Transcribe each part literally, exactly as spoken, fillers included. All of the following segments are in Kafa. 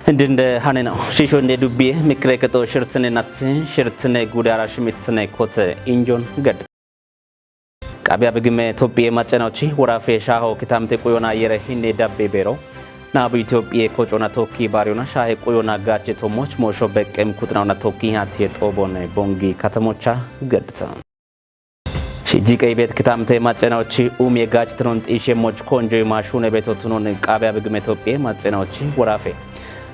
Indinde hane no. Shisho inde dubbiye mikre keto shirtine natti, shirtine gude ara shimitine kote injon gad. Qabya bigime Tophiye macenochi worafe shaho kitamte quyona yere hinne dabbe bero. Nabu Itophiye kocona tokki bariyona shahe quyona gache tomoch mosho beqqem kutnaona tokki hatiye xobone bongi katamocha gadta. Shijji qeybet kitamte macenochi umye gache tunon xishe moch konjo imashune beto tunon qabya bigime Tophiye macenochi worafe.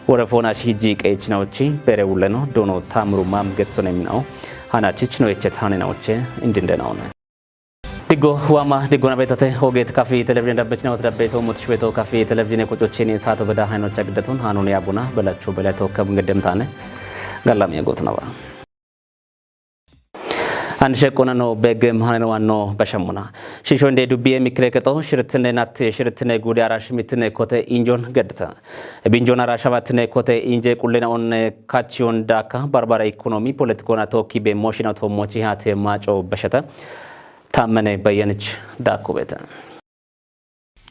Worefona shijji qeychinaochi bere wuleno dono tamru mam getsone minao. Hana chichno echet hane naoche indinde naone. Diggo wama diggona betate hoget kafi television dabbechina wata dabbeto mutishweto kafi television kochochini sato beda hayno chagdaton hanone abuna belachu belato kabun gedemtane. Gallam yagot nawa. An sheqona no begem hane no anno bashamuna. Shisho inde dubbiye mikre keto shirtine natti shirtine gude ara shimitine kote injon gadta. Ebinjon ara shabatine kote inje qullena onne kachiyon daka barbara ekonomi politikona tokki be moshina to mochi hate maco bashata. Tammene Bayyanich dakubeta.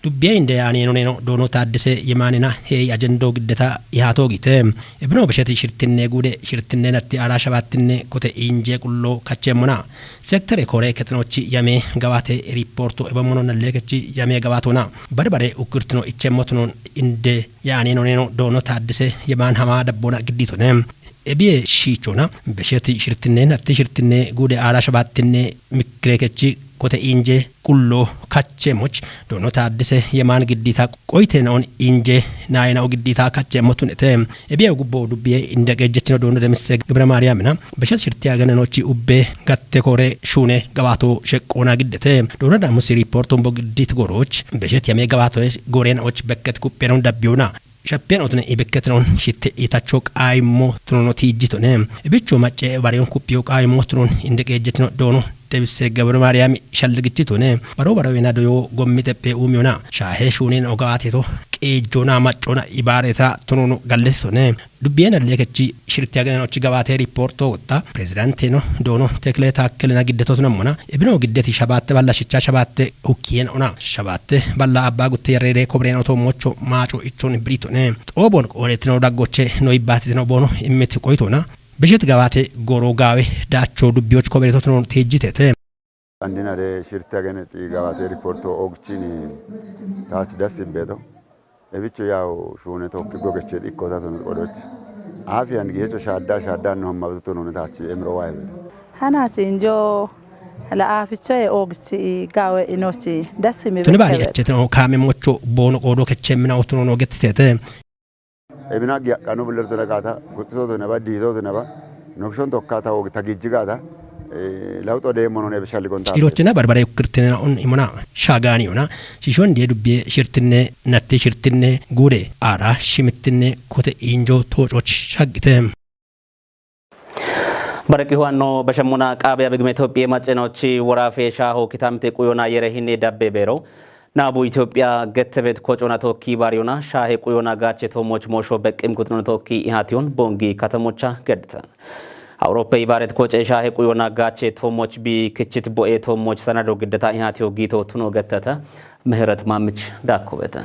Dubbiye inde yaane noneno doono taaddise yemaanena heeyi ajendo giddeta ihaatoo gite. Ebino besheti shirtinne guude shirtinne natti ara shabaattinne kote inje qullo kachemona. Sektere kore ketenochi yame gabate riporto ebammono nallekechi yame gabatona. Barbare ukkirtino ichemmotono inde yaane noneno doono taaddise yemaan hama dabbona gidditone. Ebiye shiichona besheti shirtinne natti shirtinne guude ara shabaattinne mikrekechi kote inje qullo kachemoch doono taaddise yemaan giddita qoyte naon inje naayena o giddita kachemmo tunete. Ebiye gubbo dubbiye inde qeejjechino doono demise gibra maariyaamina beshet shirti aganenochi ubbe gatte kore shuune gabato sheqqoona giddete. Doono damusi riporto umbo giddit goroch beshet yame gabato goreen och bekket kuppenon dabbiyona. Shappeen otne ibekketinon shitte itacho qaayimmo tunono tiijjitone. Ibicho macce bariyon kuppiyo qaayimmo tunon inde qeejjetino doono debisse gabra maariyaami shalligichitone. Baro baro ina doyo gommi teppe uumiyona shaahe shuunin ogawaateto qeejjona maccona ibaareta tunono gallesitone. Dubbiyena lekechi shirti agananochi gabaate riporto wotta pirezidaanteno doono tekle taakkelena giddeto tunammona. Ebino giddeti shabaatte balla shicha shabaatte ukkiyen ona shabaatte balla abba gutte yarreere kobreen oto mocho maaco ichon biritone. Xoobon qooletino daggoche no ibbaatitino boono immiti qoytona. Bishet gabaate goro gaawe daacho dubbiyoch kobereto tunon teejjitete. Andinare shirti ageneti gabaate riporto ogchini taach das ibbeto. Ebicho yaw shuune tokki gogeche ikkota tun qodoch. Afiyan giyecho shaadda shaadda no hamma beto tun taach emro wa ebeto. Hana sinjo la aficho e ogchi gawe inochi das mi Tuni bari bekebe. Echetino kame mocho boono qodo kechemina otuno no getitete. Ebina giyaqqanu bullertona gaata, guxxisooto naba, diisooto naba, nokshon tokka ta wogi ta gijji gaata, eh, lawxo deemmono ne bishalli gonta. Ciirochina barbare ukkirtinena on imona shagaaniyona. Shishon die dubbiye shirtinne, natti shirtinne, guude, aara, shimittinne, kote injo, toococh, shaggite. Baraqi huwanno bashamuna qaabe abigme Itophiye macenochi worafe shaaho kitamte quyona yere hinne dabbe beero. Naabu Itophiya gettebet kocona tokki bariyona shaahe quyona gaache toomoch moosho beqqim kuxuno tokki ihatiyon bongi katamocha geddeta. Awuroppe ibaaret koce shaahe quyona gaache toomoch bi kichit bo'e toomoch sanado giddeta ihatiyo giito tuno getteta. Meheret Mamich dakkubeta.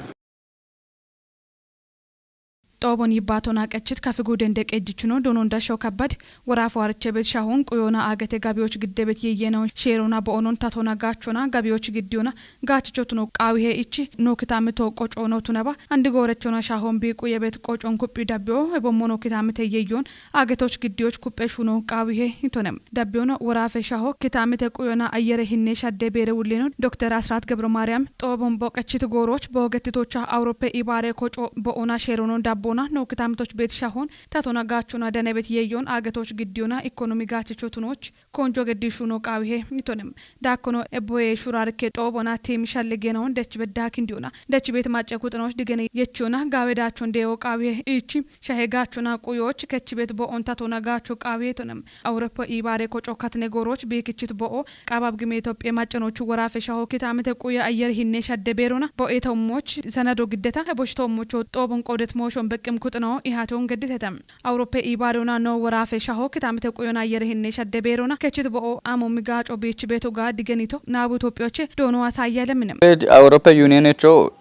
Xoobon yibbaatona qechit kafi guuden deqeejjichuno doonon dasho kabbad woraafo harchebet shahon quyona aagete gabiyoch giddebet yeyyena sheerona bo'onon tatona gaachona gabiyoch giddiyona gaachichotuno qaawihe ichi noo kitamito qocono tunaba andi goorechona shahon bi quyebet qocon kuphi dabbiyo ebommono kitamite yeyyon aagetoch giddiyoch kupphe shuno qaawihe itonem. Dabbiyono woraafe shaho kitamite quyona ayyere hinne shadde beere wullino Dokter Asrat Gebro Maariyam xoobon boqechit gooroch boogetitocha Awuroppe ibaare koco bo'ona sheeronon dabbona noo kitamitoch beet shahon tatona gaachona danebet yeyyon aagetoch giddiyona ikonomi gaachichotunoch konjo geddi shuno qaawihe itonem. Daakkono ebboye shurarke xoobona tiim shalle geenahon dechibet daakindiyona. Dechibet macce kuxinoch digene yechiyona gaawe daachon deewo qaawihe ichi shahe gaachona quyoch kechibet bo'on tatona gaacho qaawihe itonem. Awuroppe ibaare koco katne gooroch biikichit bo'o qaabab gime Itophiye maccanochu woraafe shaho kitamite quye ayyere hinne shadde beerona bo'e toommoch sanado giddeta hebosh toommocho xoobon qoodet mooshon Qim kuxino ihaton gedditete. Awuroppe ibaadona no woraafe shaho kitamite quyon ayyere hinne shadde beerona kechit bo'o amo migaaco biich beeto gaa digenito naabu Itophiyoche doono asayya leminem. Awuroppe Yuniyenecho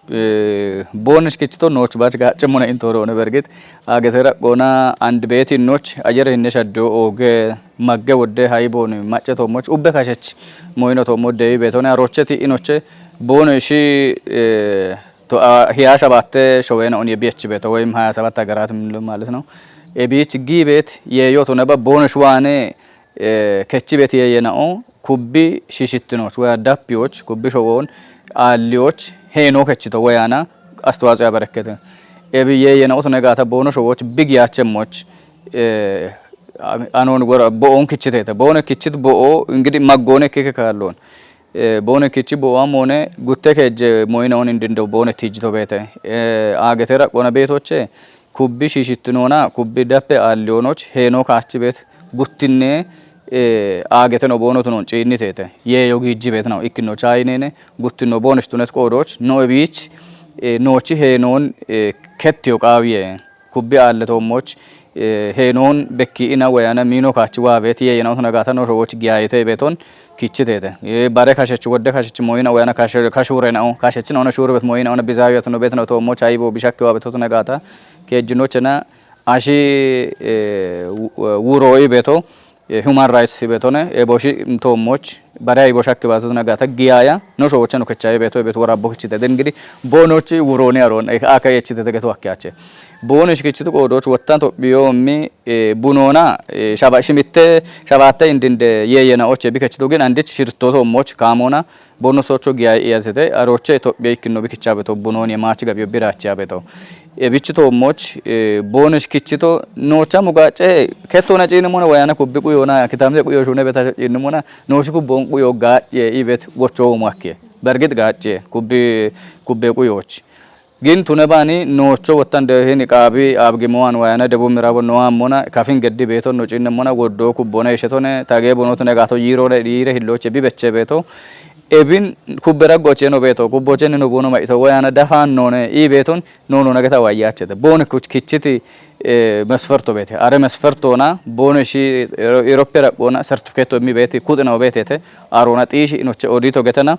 boonish kichito nooch baach gaacce mona intooro one bergit agetera qoona and beeti nooch ayyere hinne shadde ooge magge wodde hayi booni macce toommoch ubbe kashech moyino toommo deewi beetone arocheti inoche boonishi to hiya shabatte showeena on yebiyechi beeto woyim haya sabatta hagarat minlo ማለት ነው። Ebiich gi beet yeeyo to neba boonish waane kechi beet yeeyena'o kubbi shiishittinoch woy dappiyoch kubbi showoon aalliyoch heeno kechito woy ana አስተዋጽኦ ያበረከተ ebi yeeyena'o to negaata boono showoch big yaachemmoch anon wora bo'oon kichitete boone kichit bo'o ingidi maggoone kike kaalloon boone kichi bo'oa moone gutte keejje moyinaon indindo boone tiijjito beete aagetera qona beetoche kubbi shiishittinoona kubbi dappe aalliyoonoch heeno kaachi beet guttinne aageteno boono tunon ciinniteete yeeyo giijji beetinaw ikkino chaayinene guttino boonish tunet qoodooch no ebiich noochi heenoon kettiyo qaawiye kubbi aalletoommoch heenoon bekki ina woyana miino kaachi waabeet yeeyena utuna gaata no showoch giyaayete beeton kichiteete bare kashech wodde kashech moyina woyana kashuurena'o kashechin ona shuurbet moyina ona bizaawiyat no beetna toommoch ayibo bishakki waabet utuna gaata keejjinochena ashi wurooyi beeto human rights hibetone eboshi toommoch bare ayibo shakki baatut nagata giyaaya no showocha no kechaye beeto beeto warabbo kichite den gidi boonochi wurooni aroon aka yechite tegeto akkiyache boonish kichitu qoodooch wottan tophiyoommi bunoona shaba shimitte shabatte indinde yeeyena oche bikechitu gin andich shirto toommoch kaamoona bono socho giya iyatete aroche Itophiya ikkino bikicha beto bunooni maach gabiyo birachi abeto ebichi toommoch boonish kichito noocha mugace ketona ciinimona wayana kubbi quyona kitamte quyo shune beta ciinimona nooshi kubbon quyo gaacce ibet wocho umakke bergit gaacce kubbi kubbe quyoch Gin tune baani noocho wottan deehin qaabi aabgimowan wayana debu mirabo noammona kafin geddi beeton no ciinnemona woddo kubbona ishetone tage bono tune gaato yiirone yiire hilloche bibeche beeto ebin kubbera goche no beeto kubbocheni no bono maito wayana dafan none i beeton nono nageta wayyachete boone kuch kichiti mesferto beete are mesfertona boone shi Europe raqona certificate mi beeti kudina beetete arona xiishi inoche odito getena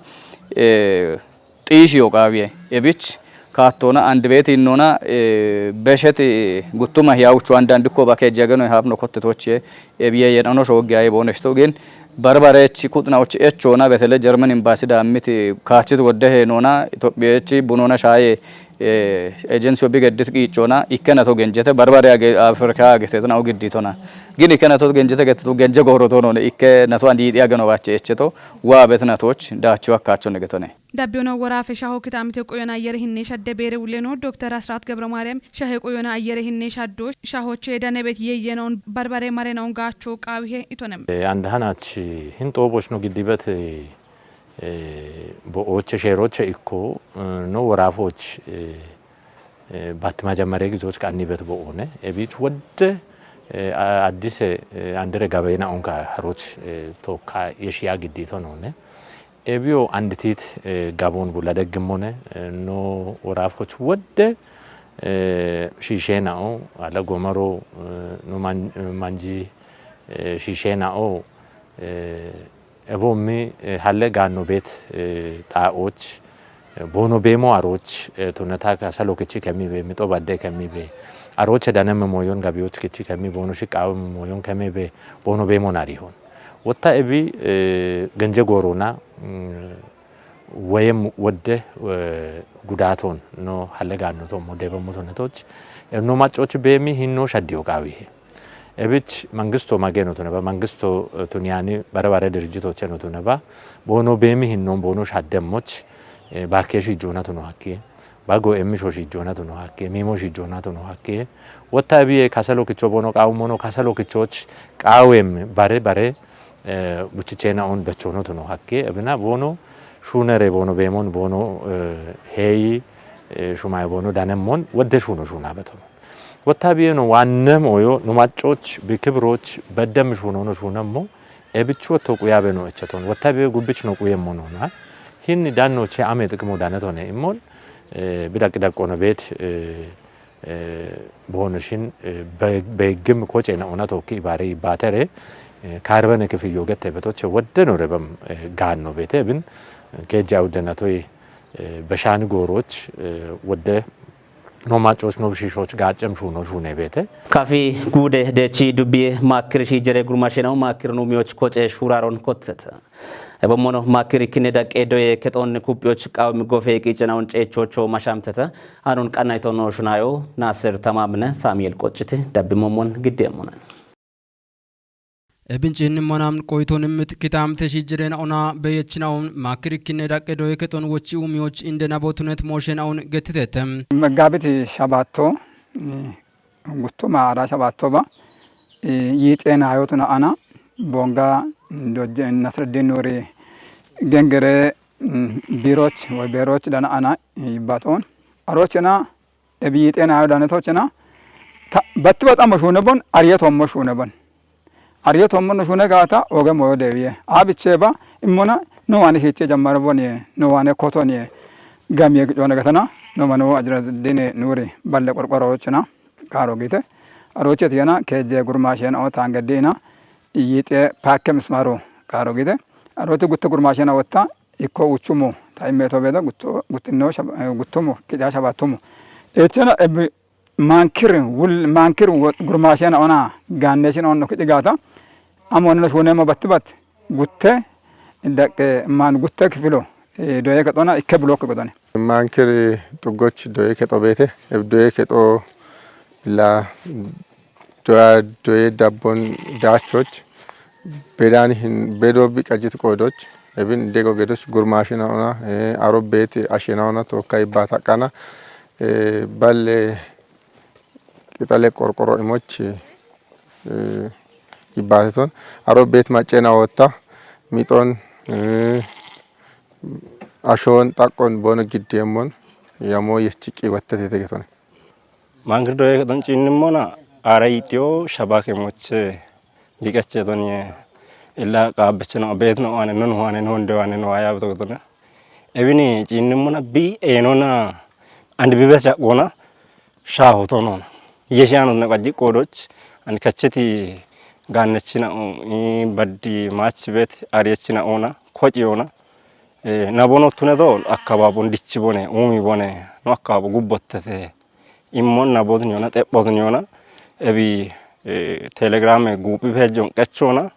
xiishiyo qaawiye ebich kaattoona and beeti innoona besheti guttuma hiyawuchu andaandi ko bakeejjageno haabno kottetochiye ebiye yenano shooggiyaye booneshito gin barbarechi kuxnaochi echoona betele German imbaasi daammiti kaachit wodde heenoona Itophiyechi bunoona shaaye ejensiyo bigeddit qiichoona ikke nato genjete barbare age Afrika agetetna o gidditona gin ikke nato genjete getetu genje goorotonoone ikke nato andiidhi ageno bache echeto waa betnatoch daachiyo akkaachonne getone. Dabbiyono woraafe shaho kitamite quyona ayyere hinne shadde beere wuleno Dokter Asrat Gebremariyam shahe quyona ayyere hinne shaddo shahoche danebet yeeyenon barbare marenon gaacho qaawihe itonem. አንድ ሀናች hin xooboch no giddibet bo'oche sheeroche ikko no woraafoch bat majammare gizoch qannibet bo'one ebich wodde addise andere gabeena onka haroch tokka yeshiya giddito noone Ebiyo anditit gabon bula deggimmone no woraafoch wodde shiisheena'o ala gomaro no manji shiisheena'o eboommi halle gaanno beet xaa'ooch boono beemo arooch tunata kasalo kichi kemmibe mixo badde kemmibe arooche danemme mooyon gabiyoch kichi kemmi boono shiqqaawemme mooyon kemmibe boono beemo naarihon Wotta ebi genje goorona woyem wodde gudaaton no halle gaannoto mo debemmoto netoch no maccoch beemi hinno shaddiyo qaawihe. Ebich mangisto mageno tuneba mangisto tuniyani bare bare dirijjitoche no tuneba boono beemi hinnon boono shaddemmoch baakke shiijjoona tuno hakkiye. Bago emmisho shiijjoona tuno hakke, miimo shiijjoona tuno hakke. Wotta ebiye kasalo kicho bono qaawu mono kasalo kichoch qaawem bare bare buchichena on bechono tuno hakke. Ebina bono shuunere bono beemon bono heeyi shumaye bono danemmon wodde shuuno shuuna betono. Wotta ebiye no waannem oyo no maccoch bikibroch beddem shuuno no shuunemmo Ebichu wotto quyabe no echaton. Wotta be gubbich no quyem monona. Hinni danno che ame xiqimo danetone immon bidaq daqono bet Bonishin beeggim koce na ona tokki ibare batere karbane kifiyo gette betoche wodde no rebam gaanno bete bin kejja wudde na toy beshani gooroch wodde no maccoch no bishishoch gaccem shuno shune bete. Kafi guude dechi dubbiye makkirishi jere gurmashena makkirnu miyoch koce shuraron kotseta. Ebommono makkiri kinne daqqe doye kexoonni kuphiyoch qawmi gofe qiicanaun ceechocho mashamteta. Anun qannaytono shunayo Nasir Tamamne Samuel Qocciti dabbi mommon gidde mona. Ebin ciinni monam qoytoon immit kitaamte shiijjireen ona beeyechinaun maakkirikkinne daqqe doye kexoon wochi uumiyoch inde nabo tunet moosheenaun gettitetem. Megaabiti shabaatto guttuma ara shabaatto ba yiixee naayotuna ana bonga dojje Nasreddin Nuuri gengere biiroch woy beeroch dana ana yibbatoon arochina ebiyixe nayo danetochena batti baxamo shune bon ariyetommo shune bon ariyetommo no shune gaata oge moyo dewiye abicheba immona no wani hiche jammar bon ye no wani koton ye gamiye jona gatana no manu ajra dine nuri balle qorqorochena karo gite aroche tiyana keje gurmashen o tangedina yixe pakke mismaru karo gite aroche gutte gurmashen wotta ikko uchumu ta immeto beda gutto guttinno guttumu kica shabattumu echena mankir wul mankir gurmaashena ona gaanneeshin onno kici gaata amo onno shuunemo batti batti gutte daqqe maan gutte kifilo doye kexona ikke bulokki godone. Mankir xuggoch doye kexo beete eb doye kexo la doya doye dabbon daachoch bedan hin bedo bi qajit qodoch ebin dego gedoch gurmaashena ona aro beete ashena ona tokka ibbata qana balle qixale qorqoro imoch yibbateton aro beet maccena wotta mixon ashon xaqqon bono giddeemmon yamo yechiqqi wattatete getone. Mangirdo ye don cinnimona ara yitiyo shabake moche biqache don ye illa qaabecheno beetno wane non wane non de wane no aya to don ebini cinnimona bi enona and bibes daqona shaho tonona yeshano na qajji qodoch and kacheti gaannechina baddi mach bet ariyechina ona koci ona nabono tune do akkababun dichi bone umi bone no akkababu gubbottete immon nabotun yona xebbotun yona ebi telegrame gupi pejjon qechona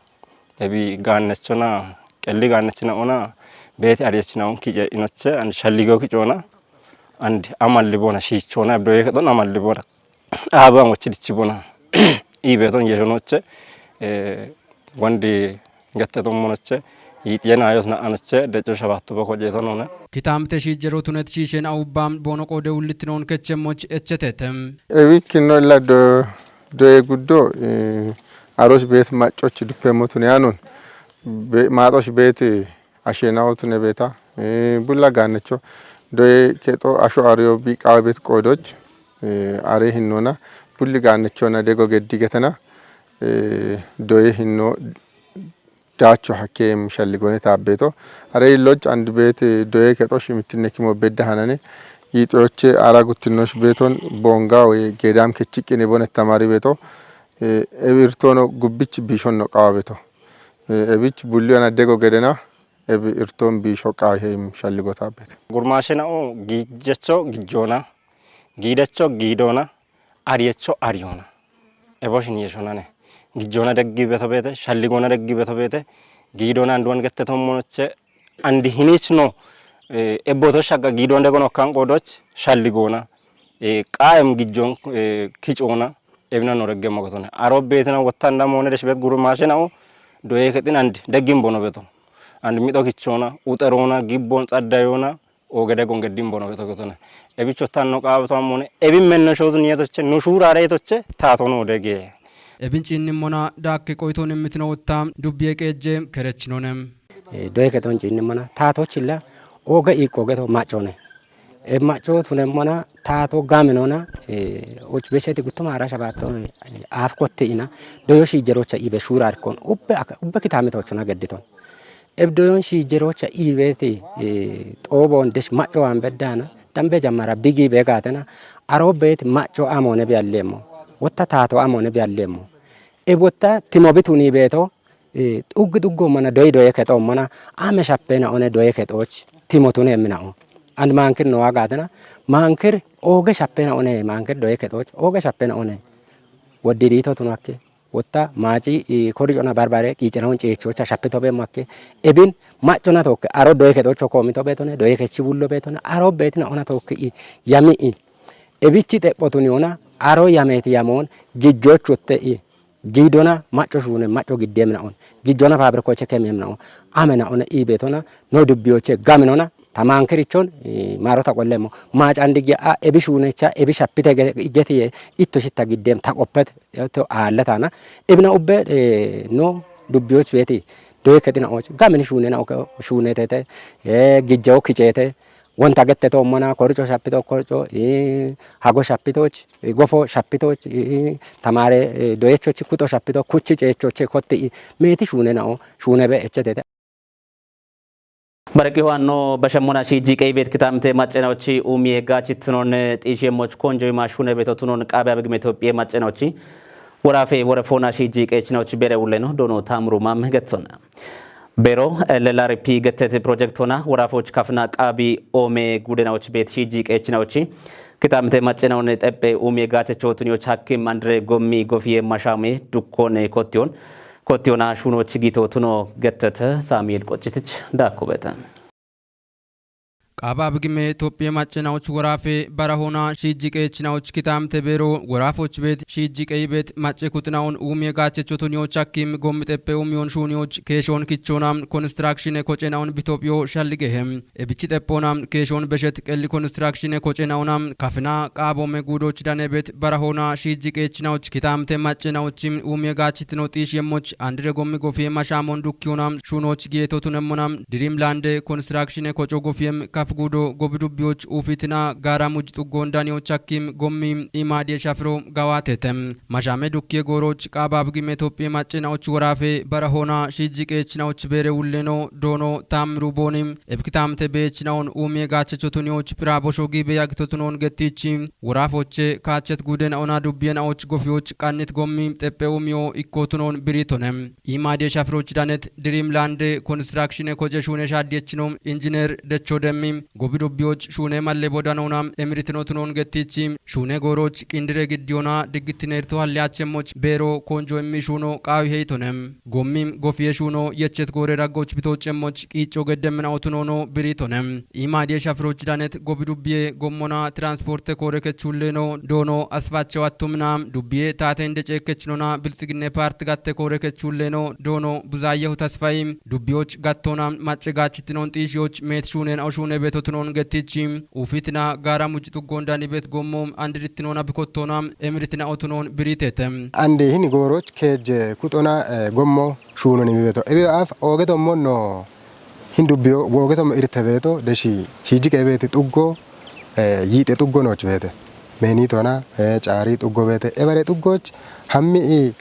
ebi gaannechona qelli gaannechina ona beeti ariyechina on kice inoche and shalligo kicona and amalli bona shiichona ebdo yeke don amalli bona aban wochi dichi bona ibe ton yeshonoche gondi gette ton monoche yitiyena ayos na anoche decho shabatto boko jeton ona. Kitaamte shiijjero tunet shiishen awubbam boono qoode ullittinon kechemmoch echetetem. Ewi kinno illa do doye guddo aros beet maccoch duppemotun yanon maaxoch beet ashenawotune beeta bulla gaannecho doye kexo asho ariyo bi qawe beet qoodoch are hinnona bulli gaannechona dego geddi getena doye hinno daacho hakke mishalli gone taabbeto are illoch and beet doye kexo shimittinne kimo bedda hanane yiixoyoche ara guttinnosh beeton bonga woy geedam kechiqqine bone tamari beeto ewi irtono gubbich biishonno qawa beeto ebich bulli ana dego gedena ebi irton biisho qawa he mishalli gotaabbeto. Gurmaashena'o giijecho gijjoona giidecho giidoona ariyecho ariyoona eboshin yeshonane gijjoona deggi beto beete shalligoona deggi beto beete giidoona anduwan gette tommonoche andi hinich no ebboto shagga giidoon degono kan qoodoch shalligoona qaem gijjon kicoona ebina no regge magotone aro beetina wottanda moone deshbet guru maashena'o doye kexin andi deggin bono beto and mido kichoona uxeroona gibbon xaddayoona oogede gongeddin bono beto getone ebicho tanno qaabato ammone ebin menno shootun yetoche nu shuurare yetoche taatono dege. Ebin ciinnimmona daakke qoytoon immitino wotta dubbiye qeejje kerechinone. Doye keton ciinnimmona taatochilla ooge iiqqo geto maccone. E macco tunemmona taato gaminona uch besheti guttuma ara shabaatto aaf kotte ina doyo shiijjerocha ibe shuurarkon ubbe ubbe kitaamitochona gedditon. Ebdoyon shiijjerocha iibeeti xoobon desh macco waan beddaana dambe jammara bigi beegaatena Aroobbeeti macco amoone biyalleemmo. Wotta taato amoone biyalleemmo. E wotta timo bituni beeto, e, xuggi xuggoommana doyi doye kexoommana, ame shappeenaone doye kexooch timo tuneemminao. And maankir noowa gaatina, maankir ooge shappeenaone, maankir doye kexooch ooge shappeenaone. Woddidiito tunakke. Wotta maaci, i, koricona barbare qiicenaun ceechocha shappito beemmakke. Ebin maccona tookke aro doye kexoocho koomito beetone, doye kechi wullo beetone, aro beetina ona tookki i, yami i. Ebichi xephotuni ona aro yameeti yamoon gijjoochotte i. Giidona macco shuune macco giddeeminaon. Gijjona faabirikoche kemeeminaon. Amenaona i beetona no dubbiyoche gaminona ta maankirichon, i, maarota qolleemmo. Maacandigge a ebi shuunecha ebi shappite ge-, getiye itto shitta giddeem ta qoppet. Yato aallatana. Ibina ubbe, eh, no dubbiyoch beeti. Doye kexinaoch. Gamini shuunena oke shuunetete. Eh, gijjawo kiceete. Wonta gette toommana, korico shappito korico, eh, hago shappitoch, eh, gofo shappitoch, eh, tamaare, eh, doyechochi kuxo shappito, kuchi ceechoche kotti, eh, meeti shuunenao, shuunebe echetete. Baraqiho anno bashemmona shiiji qeyi beet kitaamte maccenaochi umiye gaachitinoon xiisheemmoch konjo ima shuune beeto tunoon qaabe abigime Itophiye maccenaochi woraafe worefoona shiiji qeechinaochi beere ulleno doono Taamuru Maam gettonna. Beero L L R P gettet pirojektoona woraafoch kafina qaabi oome guudenaochi beet shiiji qeechinaochi kitaamte maccenaoon xephe umiye gaachecho tuniyoch hakkim andire gommi gofiye mashaame dukkoon kottiyoon Kottiyoona shuunochi giito tuno gettet Samuel Qoccitich daakkubete. Qaaba abigime Itophiye maccenaoch woraafe barahoona shiiji qeechinaoch kitaamte beero woraafoch beet shiiji qeyi beet macce kuxinaoon uumiye gaachecho tuniyoch hakkim gommi xephe uumiyoon shuuniyoch keeshoon kichoona konistiraakshine kocenaoon bitophiyo shalligehe. Ebichi xephoona keeshoon beshet qelli konistiraakshine kocenaoona kafina qaaboome guudoch danebet barahoona shiiji qeechinaoch kitaamte maccenaochim uumiye gaachitino xiishiyemoch andire gommi gofiye mashaamon dukkiyoona shuunoch giyeto tunemmona Diriim Lande konistiraakshine koco gofiyem kaf guudo gobi dubbiyoch uufitina gaara muj xuggoon daniyoch hakkim gommi imaadiye shafiro gawaatete. Mashaame dukkiye gooroch qaaba abigime Itophiye maccenaoch woraafe barahoona shiiji qeechinaoch beere ulleno doono Taammiru Booni Ebkitaamte beechinaon uumiye gaachecho tuniyoch phira bosho giibe yagito tunoon gettichi woraafoche kaachet guudenaona dubbiyenaoch gofiyoch qannit gommi xephe uumiyo ikko tunoon biriitone. Imaadiye shafiroch danet Diriim Lande konistiraakshine koce shuune shaaddiyechino injineer Decho Demmi gobi dubbiyoch shuune malle bodanoona emiritino tunoon gettichi shuune gooroch qindire giddiyoona diggittineerto halliyachemoch beero konjo immi shuuno qaawi heyitone. Gommim gofiye shuuno yechet goore raggoch bitochemmoch qiicco geddemminaotu noono biriitone. Imaadiye shafiroch danet gobi dubbiye gommona tiransporte koore kechulleeno doono Asfachew Attumna dubbiye taate inde ceekkechinona Biltsiginne Paarti gatte koore kechulleeno doono Buzaayehu Tasfayi dubbiyoch gattoona macce gaachittinon xiishiyoch meet shuuneenao shuune beetotunon gettichi uufitina gaara mucci xuggoon danibet gommo andirittinoona bikottoona emiritinao tunoon biriitete. Ande hini gooroch keejje kuxona, eh, gommo shuunoni mibeto. Ebe af oogetommo no hin dubbiyo, oogetommo irte beeto, deshi shiiji qeebeeti xuggo, eh, yiixe xuggo nooch beete. Meenitona, eh, caari xuggo beete. Ebare xuggoch hammi i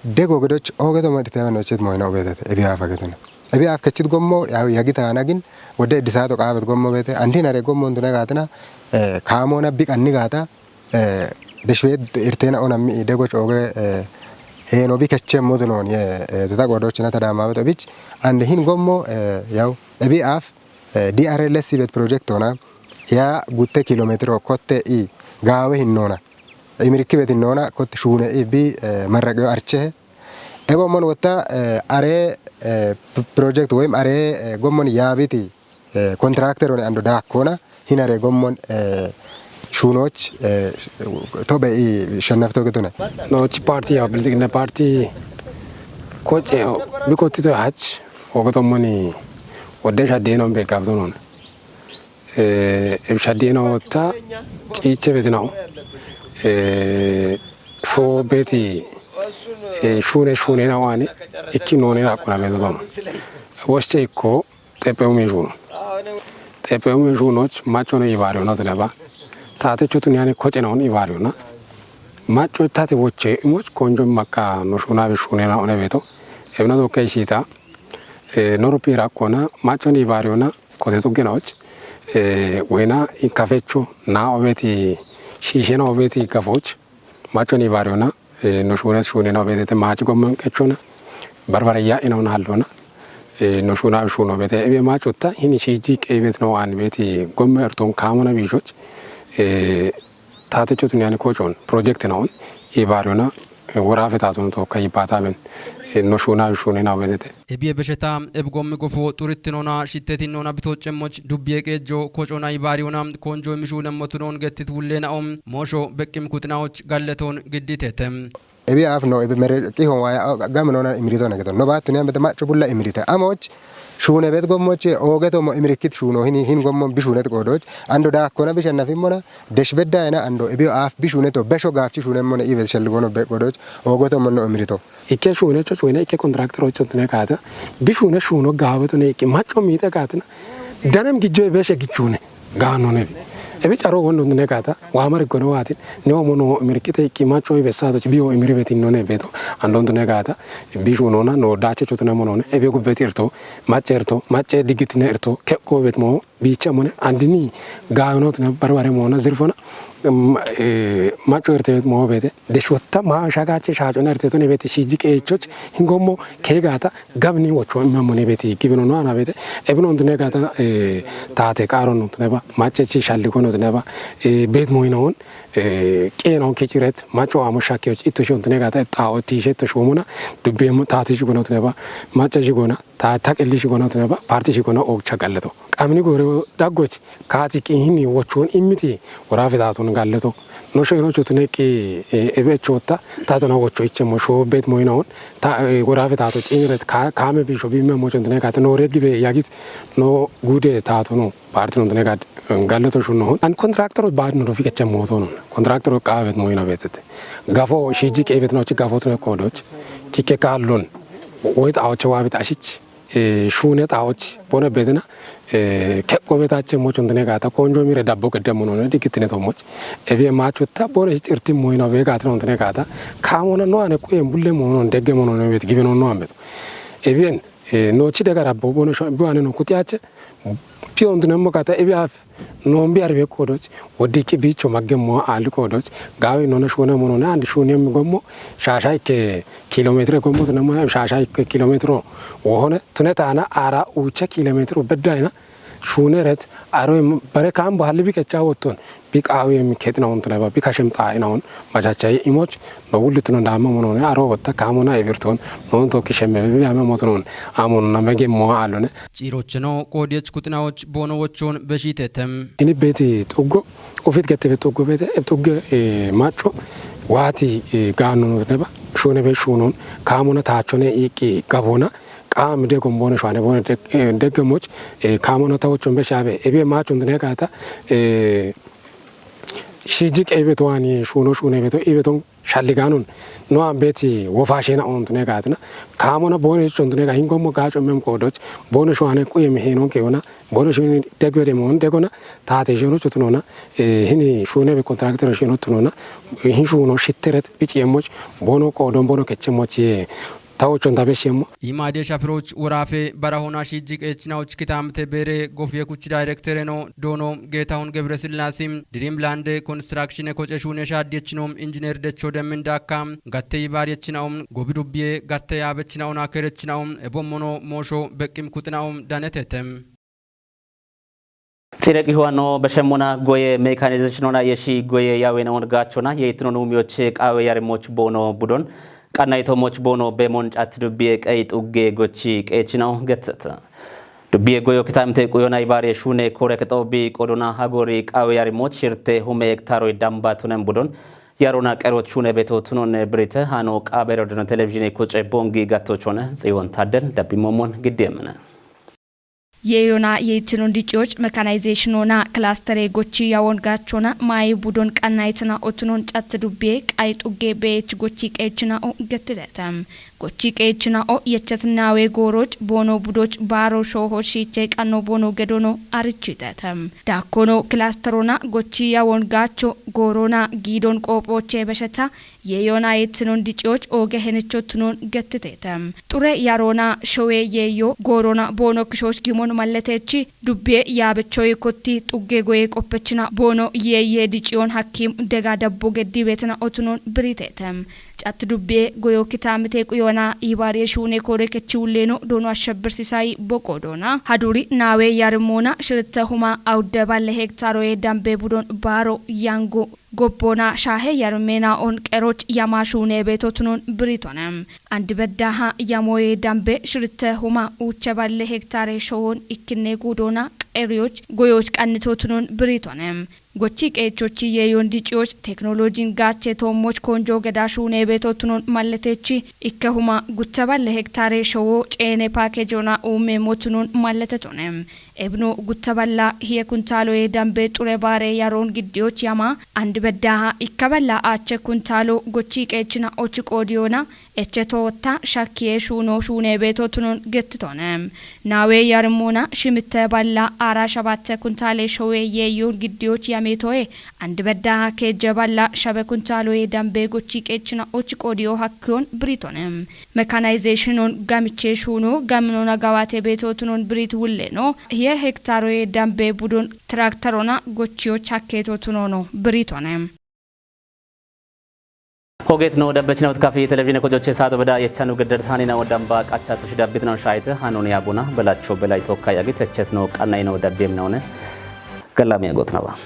dego gedoch oogetommo irte noochet moyna obeetete. Ebe af agetona. Ebe af kechit gommo, ya, yagitaana gin, wode Addis Ababa qaabet gommo beete. Andinare gommo ndune gaatina, eh, kaamoona biqanni gaata, eh, deshweed irteena onammi dego cooge, eh, heeno bi kechem modunoon ye, eh, teta qodochina tadaamabet obich, and hin gommo, eh, yaw, ebi af, eh, D R L S bet project ona, ya gutte kilometro kotte i gaawe hinnoona, imirikki bet hinnoona, kotte shuune i bi, eh, marraqeyo arche, ego mon wotta, eh, are, eh, p-, project woyim are, eh, gommon yaabiti, eh, contractor one ando daakkona, hinare gommon, eh, shuunoch, eh, tobe i shennafto getune. Nooch parti ya Bilxiginna parti koce bikottito hach, ogotommoni wodde shaddenon be gabtonon. Eh, eb shaddenon wotta ciiche betinao. Eh, sho beti, eh, shuune shuune na wani, ikki noni raqona betoton. Wosche ikko, xephe umi shuuno. Xephe umi shuunoch, machono ibaariyo na tuneba. Tate chotun yani koce na on ibaariyo na. Macho tate woche imoch konjo makka no shuuna be shuune na one beto. Ebna to kai shita. Eh, noro pira kona, machono ibaariyo na, kote to gena och. Eh, wena in kafecho, na obeti Shiishena obeeti gafoch, macho ni bariyona, eh, no shuunet shuunena obeetete maachi gommen qechona, barbare ya'inona hallona, eh, no shuuna shuuno beete. Ebe macho ta hini shiiji qeebet no an beeti gomme erton kaamona biishoch, eh, taate chotun yani kochon project no on, i bariyona, eh, worafe taaton to ka yibata ben, eh, no shuuna shuunena obeetete. Ebiye besheta, ebigommi gofo, xurittinona, shittetinona, bitoccemmoch, dubbiye qeejjo, kocona ibaariyona, konjo imishuunemmotunon gettit wulleena'o, moosho beqqim kuxinaoch galletoon gidditete. Ebi aaf no, ebi mere qihon waaya, o, ga-, gaminona imiritona geton. No baattu ne amete macho bulla imirite. Amoch, shuune bet gommoch, ogeto mo imirikkit shuuno hin, hin gommo bishuunet qoodoch. Ando daakkona bishannafimmona, desh bedda ena ando ebi aaf bishuuneto, besho gaafchi shuunemmona, ibe shelgono be qoodoch, ogeto mo no imirito. Ikke shuune cho shuune, ikke kontrakter ocho tune kaata. Bi shuune shuuno gaawe tune ikke macho miite kaatina. Danem gijjo ebe she gichune. Gaanone bi. Ebi caro wondo tune kaata. Wa mari gono watin. Ne omo no mirkite ikke macho ibe sato chi biyo imiri betin none beto. Andon tune kaata. Bi shuunona no dache chotune monone. Ebe gubbeti irto. Mache irto. Mache digitine irto. Kekko bet mo. Biicha mone andini gaayonot ne barbare moona zirfona, em, eh, macho erte mo beete. Deshwotta ma shagache shaacona erte to ne beete shiiji qeechoch hingommo keegaata gabni wocho imma mone beete gibino no ana beete. Ebino ontune gaata, eh, taate qaaro no ontune ba, mache chi shalliko no ontune ba, eh, beet moyina on, eh, qeena on keciret, macho amo shakkeyoch itto shi ontune gaata, ebxaao tiishe itto shi womona, dubbi emo taate shi gona ontune ba, macha shi gona, ta, ta qelli shi gona ontune ba, parti shi gona ocha galleto. Qamini gore daggoch, kaati qi hini wochon immiti, worafe taaton galleto. No shoyno chotune qi, eh, ebe chotta, taatona wocho ichemmo sho bet moyina on, ta, eh, worafe taato cingret ka, kame bisho bimme mo chontune kaate no regibe yagit, no gude taatono, parti no ontune gad, eh, galleto shunno hon. An kontraktor baad no dofi keche moto non. Kontraktor qaabet moyina betete. Gafo shiiji qeebet no chi gafo tune kodoch. Kikke kallon. Woyit aoche wabit ashich. Eh, shuune xaoch bone bedena, eh, kekko betache moch ontune gata, konjo mire dabbo gedde monone, digitine to moch. Ebi macho ta bone cirti moyina be gata ontune gata. Kamona no ane kuye bulle monon, degge monone bet, gibe no no ambeto. Ebi en, eh, no chi dega rabbo bone sho, bu ane no kutiache, pi ontune mo gata, ebi af, Nombi arbe kodoch, wodiki bicho magge mo ali kodoch, gawi nona shuune mo nona and shuune mi gommo, shasha ikke kilometre gommo tuna mo, shasha ikke kilometro, wohone, tune tana ara uche kilometro bedda ina, shuune ret, aro im-, bare kambo halli bi kecha wotton, bi qawi mi ketna on tuna ba, bi kashem ta ina on, machachay imoch, no wulli tuna dama mo nona, aro wotta kamona ebirton, non to kishemme bi ame mo tunon, amon na mege mo alone. Ciirocheno qoodiyech kuxinawoch boono wochon beshitetem. Ini beeti xuggo, ufit gettebe xuggo beete, eb xugge, eh, macho, waati, eh, gaanonot neba, shuune be shuunon, kaamona taachone iiqqi gabona, qaam degon boone shuane boone deg-, eh, deggemoch, eh, kaamona tawochon be shaabe, ebe machon dine kaata, eh, shiji qeebe to ani shuuno shuune beto, ibeton shalliganon, no an beti wofa shena ontune gatina. Kamona bone chontune ga hingo mo gacho mem kodoch. Bone shwane kuye mi henon ke ona. Bone shuni degwede mon degona. Tate shono chotunona. Eh, hini shune be contractor shono tunona. Hin shuno shitteret bici emoch. Bono kodon bono keche moch ye. Tawo chonta be shemo. Imade shafiroch worafe barahona shiji qeechinawoch kitaamte beere gofiye kuch director no doono Geetahun Gebre Sillaasi, Dreamland Construction koce shuune shaadiyechino injiner Decho Demmin Daakka, gatte ibaariyechinaom gobi dubbiye gatte yaabechinaona kerechinaom ebommono moosho beqqim kuxinaom danetetem. Tire qihuwano beshemmona goye mekanizechinona yeshi goye yawena on gachona yeitino numiyoche qawe yarimoch boono budon, qanna itomoch boono bemon cat dubbiye qey xugge gochi qeechinaw geththeta. Dubbiye goyo kitamte quyona ibaare shuune kore kexo bi qodona hagori qawe yarimoch shirte hume hektaro damba tunen budon, yarona qero shuune beto tunone birite hano qabero dino televizhine kuce bongi gatto chone, Tsiwon Taddel, dabbi momon giddemene. Yeeyona yeeytino diciyoch mekanayzeeshinona kilastere gochi yawon gaachona maayi budon qannaytina otunon catte dubbiye qay xugge beech gochi qeechina'o gettitetem. Gochi qeechina'o yechetinawe gooroch boono budoch baaro shooho shiiche qanno boono gedono arichitetem. Daakkono kilasterona gochi yawon gaacho goorona giidon qoophooche besheta Yeeyona yeettinon diciyoch ooge henicho tunon gettitetem. Xure yaroona showe yeeyo goorona boono kishoch gimon Malletechi dubbiye yaabechoyi kotti xugge goye qoppechina boono yeeyye diciyon hakkiim dega dabbo geddi beetina otunon biriteete. Catti dubbiye goyo kitaamite quyona ibaariye shuune koore kechi hulleeno doono ashshabbirsisayi boqoodoona. Haduri naawe yarimmoona shiritte huma awudde balle hektaroye dambe budon baaro yango gobboona shaahe yarimmeena on qeroch yama shuune beetotunon biritone. Andi beddaha yamoye dambe shiritte huma uuche balle hektare showon ikkinne guudoona qeriyoch goyoch qannitotunon biritone. Gochi qeechochi yeeyon diciyoch teknolojin gaache toommoch konjo geda shuune beetotunon malletechi ikke huma gutta balle hektare showo ceene paakejona uumme motunon malletetone. Ebno gutta balla hiye kuntaaloye dambe xure baare yaroon giddiyoch yama andi beddaha ikka balla aache kuntaalo gochi qeechina ochi qoodiyoona eche tootta shakkiye shuuno shuune beetotunon gettitone. Naawe yarimmoona shimitte balla aara shabatte kuntaale showe yeeyon giddiyoch yameetoye andi beddaha keejje balla shabe kuntaaloye dambe gochi qeechina ochi qoodiyo hakkiyon biritone. Mekanayizeeshinon gamiche shuuno gaminona gawaate beetotunon birit wulleeno. Hiye hektaroye dambe budon trakterona gochiyoch hakkeetotunono biritone. Hogeetino dabbechinawot kafi televizhiine kojoche saato beda yechanu gedder taanina wodamba qachatosh dabbitino shaayite hanoni abuna belacho belay tokka yagit echetino qannaino dabbeemnawone. Gallami yagootnaba.